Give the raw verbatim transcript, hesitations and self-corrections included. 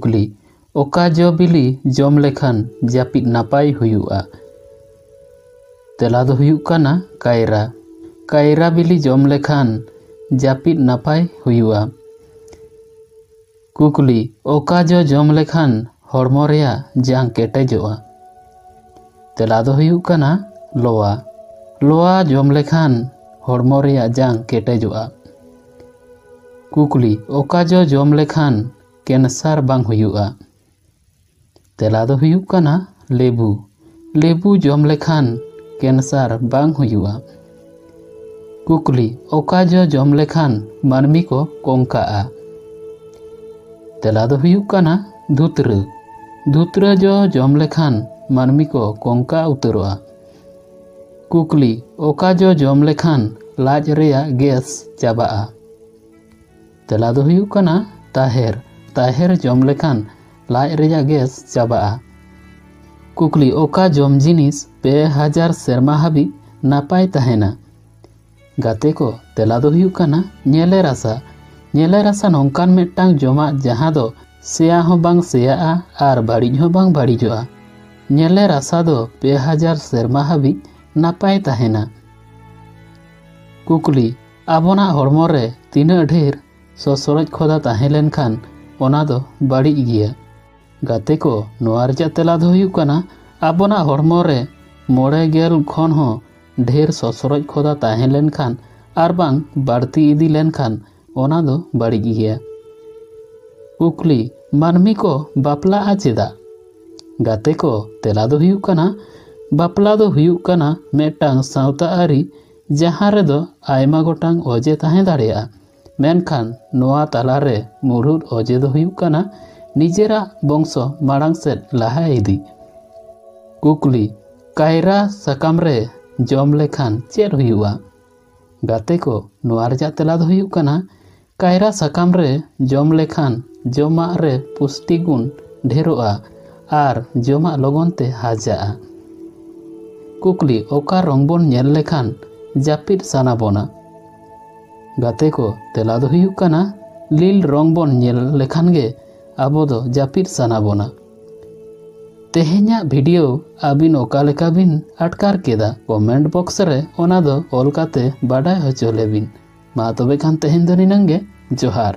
ᱠᱩᱠᱞᱤ, ᱚᱠᱟ ᱡᱚ ᱵᱤᱞᱤ ᱡᱚᱢ ᱞᱮᱠᱷᱟᱱ ᱡᱟᱹᱯᱤᱫ ᱱᱟᱯᱟᱭ ᱦᱩᱭᱩᱜᱼᱟ? ᱛᱮᱞᱟ ᱫᱚ ᱦᱩᱭᱩᱜ ᱠᱟᱱᱟ ᱠᱟᱭᱨᱟ᱾ ᱠᱟᱭᱨᱟ ᱵᱤᱞᱤ ᱡᱚᱢ ᱞᱮᱠᱷᱟᱱ ᱡᱟᱹᱯᱤᱫ ᱱᱟᱯᱟᱭ ᱦᱩᱭᱩᱜᱼᱟ᱾ ᱠᱩᱠᱞᱤ, ᱚᱠᱟ ᱡᱚ ᱡᱚᱢ ᱞᱮᱠᱷᱟᱱ ᱦᱚᱲᱢᱚ ᱨᱮᱭᱟᱜ ᱡᱟᱝ ᱠᱮᱴᱮᱡᱚᱜᱼᱟ? ᱛᱮᱞᱟ ᱫᱚ ᱦᱩᱭᱩᱜ ᱠᱟᱱᱟ ᱞᱚᱣᱟ᱾ ᱞᱚᱣᱟ ᱡᱚᱢ ᱞᱮᱠᱷᱟᱱ ᱦᱚᱲᱢᱚ ᱨᱮᱭᱟᱜ ᱡᱟᱝ ᱠᱮᱴᱮᱡᱚᱜᱼᱟ᱾ ᱠᱩᱠᱞᱤ, ᱚᱠᱟ ᱡᱚ ᱡᱚᱢ ᱞᱮᱠᱷᱟᱱ ᱠᱮᱱᱥᱟᱨ ᱵᱟᱝ ᱦᱩᱭᱩᱜᱼᱟ? ᱛᱮᱞᱟ ᱫᱚ ᱦᱩᱭᱩᱜ ᱠᱟᱱᱟ ᱞᱮᱵᱩ᱾ ᱞᱮᱵᱩ ᱡᱚᱢ ᱞᱮᱠᱷᱟᱱ ᱠᱮᱱᱥᱟᱨ ᱵᱟᱝ ᱦᱩᱭᱩᱜᱼᱟ᱾ ᱠᱩᱠᱞᱤ, ᱚᱠᱟ ᱡᱚ ᱡᱚᱢ ᱞᱮᱠᱷᱟᱱ ᱢᱟᱹᱱᱢᱤ ᱠᱚ ᱠᱚᱝᱠᱟᱜᱼᱟ? ᱛᱮᱞᱟ ᱫᱚ ᱦᱩᱭᱩᱜ ᱠᱟᱱᱟ ᱫᱷᱩᱛᱨᱟᱹ᱾ ᱫᱷᱩᱛᱨᱟᱹ ᱡᱚ ᱡᱚᱢ ᱞᱮᱠᱷᱟᱱ ᱢᱟᱹᱱᱢᱤ ᱠᱚ ᱠᱚᱝᱠᱟ ᱩᱛᱟᱹᱨᱚᱜᱼᱟ᱾ ᱠᱩᱠᱞᱤ, ᱚᱠᱟ ᱡᱚ ᱡᱚᱢ ᱞᱮᱠᱷᱟᱱ ᱞᱟᱡ ᱨᱮᱭᱟᱜ ᱜᱮᱥ ᱪᱟᱵᱟᱜᱼᱟ? ᱛᱮᱞᱟ ᱫᱚ ᱦᱩᱭᱩᱜ ᱠᱟᱱᱟ ᱛᱟᱦᱮᱨ᱾ ᱛᱟᱦᱮᱨ ᱡᱚᱢ ᱞᱮᱠᱷᱟᱱ ᱞᱟᱡ ᱨᱮᱭᱟᱜ ᱜᱮᱥ ᱪᱟᱵᱟᱜᱼᱟ᱾ ᱠᱩᱠᱞᱤ, ᱚᱠᱟ ᱡᱚᱢ ᱡᱤᱱᱤᱥ ᱯᱮ ᱦᱟᱡᱟᱨ ᱥᱮᱨᱢᱟ ᱦᱟᱹᱵᱤᱡ ᱱᱟᱯᱟᱭ ᱛᱟᱦᱮᱱᱟ? ᱜᱟᱛᱮ ᱠᱚ, ᱛᱮᱞᱟ ᱫᱚ ᱦᱩᱭᱩᱜ ᱠᱟᱱᱟ ᱧᱮᱞᱮ ᱨᱟᱥᱟ᱾ ᱧᱮᱞᱮ ᱨᱟᱥᱟ ᱱᱚᱝᱠᱟᱱ ᱢᱤᱫᱴᱟᱝ ᱡᱚᱢᱟᱜ ᱡᱟᱦᱟᱸ ᱫᱚ ᱥᱮᱭᱟ ᱦᱚᱸ ᱵᱟᱝ ᱥᱮᱭᱟᱜᱼᱟ ᱟᱨ ᱵᱟᱹᱲᱤᱡ ᱦᱚᱸ ᱵᱟᱝ ᱵᱟᱹᱲᱤᱡᱚᱜᱼᱟ᱾ ᱧᱮᱞᱮ ᱨᱟᱥᱟ ᱫᱚ ᱯᱮ ᱦᱟᱡᱟᱨ ᱥᱮᱨᱢᱟ ᱦᱟᱹᱵᱤᱡ ᱱᱟᱯᱟᱭ ᱛᱟᱦᱮᱱᱟ᱾ ᱠᱩᱠᱞᱤ, ᱟᱵᱚᱱᱟᱜ ᱦᱚᱲᱢᱚ ᱨᱮ ᱛᱤᱱᱟᱹᱜ ᱰᱷᱮᱨ ᱥᱚᱥᱨᱚᱡ ᱠᱷᱚᱫᱟ ᱛᱟᱦᱮᱸ ᱞᱮᱱᱠᱷᱟᱱ ᱚᱱᱟ ᱫᱚ ᱵᱟᱹᱲᱤᱡ ᱜᱮᱭᱟ? ᱜᱟᱛᱮ ᱠᱚ, ᱱᱚᱣᱟ ᱨᱮᱭᱟᱜ ᱛᱮᱞᱟ ᱫᱚ ᱦᱩᱭᱩᱜ ᱠᱟᱱᱟ ᱟᱵᱚᱱᱟᱜ ᱦᱚᱲᱢᱚ ᱨᱮ ᱢᱚᱬᱮ ᱜᱮᱞ ᱠᱷᱚᱱ ᱦᱚᱸ ᱰᱷᱮᱨ ᱥᱚᱥᱨᱚᱡ ᱠᱷᱚᱫᱟ ᱛᱟᱦᱮᱸ ᱞᱮᱱᱠᱷᱟᱱ ᱟᱨ ᱵᱟᱝ ᱵᱟᱹᱲᱛᱤ ᱤᱫᱤ ᱞᱮᱱᱠᱷᱟᱱ ᱚᱱᱟ ᱫᱚ ᱵᱟᱹᱲᱤᱡ ᱜᱮᱭᱟ᱾ ᱠᱩᱠᱞᱤ, ᱢᱟᱹᱱᱢᱤ ᱠᱚ ᱵᱟᱯᱞᱟᱜᱼᱟ ᱪᱮᱫᱟᱜ? ᱜᱟᱛᱮ ᱠᱚ, ᱛᱮᱞᱟ ᱫᱚ ᱦᱩᱭᱩᱜ ᱠᱟᱱᱟ ᱵᱟᱯᱞᱟ ᱫᱚ ᱦᱩᱭᱩᱜ ᱠᱟᱱᱟ ᱢᱤᱫᱴᱟᱝ ᱥᱟᱶᱛᱟ ᱟᱹᱨᱤ ᱡᱟᱦᱟᱸ ᱨᱮᱫᱚ ᱟᱭᱢᱟ ᱜᱚᱴᱟᱝ ᱚᱡᱮ ᱛᱟᱦᱮᱸ ᱫᱟᱲᱮᱭᱟᱜᱼᱟ, ᱢᱮᱱᱠᱷᱟᱱ ᱱᱚᱣᱟ ᱛᱟᱞᱟᱨᱮ ᱢᱩᱲᱩᱫ ᱚᱡᱮ ᱫᱚ ᱦᱩᱭᱩᱜ ᱠᱟᱱᱟ ᱱᱤᱡᱮᱨᱟᱜ ᱵᱚᱝᱥᱚ ᱢᱟᱲᱟᱝ ᱥᱮᱫ ᱞᱟᱦᱟ ᱤᱫᱤ᱾ ᱠᱩᱠᱞᱤ, ᱠᱟᱭᱨᱟ ᱥᱟᱠᱟᱢ ᱨᱮ ᱡᱚᱢ ᱞᱮᱠᱷᱟᱱ ᱪᱮᱫ ᱦᱩᱭᱩᱜᱼᱟ? ᱜᱟᱛᱮ ᱠᱚ, ᱱᱚᱣᱟ ᱨᱮᱭᱟᱜ ᱛᱮᱞᱟ ᱫᱚ ᱦᱩᱭᱩᱜ ᱠᱟᱱᱟ ᱠᱟᱭᱨᱟ ᱥᱟᱠᱟᱢ ᱨᱮ ᱡᱚᱢ ᱞᱮᱠᱷᱟᱱ ᱡᱚᱢᱟᱜ ᱨᱮ ᱯᱩᱥᱴᱤ ᱜᱩᱱ ᱰᱷᱮᱨᱚᱜᱼᱟ ᱟᱨ ᱡᱚᱢᱟᱜ ᱞᱚᱜᱚᱱ ᱛᱮ ᱦᱟᱡᱟᱜᱼᱟ᱾ ᱠᱩᱠᱞᱤ, ᱚᱠᱟ ᱨᱚᱝ ᱵᱚᱱ ᱧᱮᱞ ᱞᱮᱠᱷᱟᱱ ᱡᱟᱹᱯᱤᱫ ᱥᱟᱱᱟ ᱵᱚᱱᱟ? ᱜᱟᱛᱮ ᱠᱚ, ᱛᱮᱞᱟ ᱫᱚ ᱦᱩᱭᱩᱜ ᱠᱟᱱᱟ ᱞᱤᱞ ᱨᱚᱝ ᱵᱚᱱ ᱧᱮᱞ ᱞᱮᱠᱷᱟᱱ ᱜᱮ ᱟᱵᱚ ᱫᱚ ᱡᱟᱹᱯᱤᱫ ᱥᱟᱱᱟ ᱵᱚᱱᱟ᱾ ᱛᱮᱦᱮᱧᱟᱜ ᱵᱷᱤᱰᱤᱭᱳ ᱟᱹᱵᱤᱱ ᱚᱠᱟ ᱞᱮᱠᱟ ᱵᱤᱱ ᱟᱴᱠᱟᱨ ᱠᱮᱫᱟ, ᱠᱚᱢᱮᱱᱴ ᱵᱚᱠᱥ ᱨᱮ ᱚᱱᱟ ᱫᱚ ᱚᱞ ᱠᱟᱛᱮ ᱵᱟᱰᱟᱭ ᱦᱚᱪᱚ ᱞᱮᱵᱤᱱ᱾ ᱢᱟ ᱛᱚᱵᱮ ᱠᱷᱟᱱ ᱛᱮᱦᱮᱧ ᱫᱚ ᱱᱤᱱᱟᱹᱝ ᱜᱮ᱾ ᱡᱚᱦᱟᱨ᱾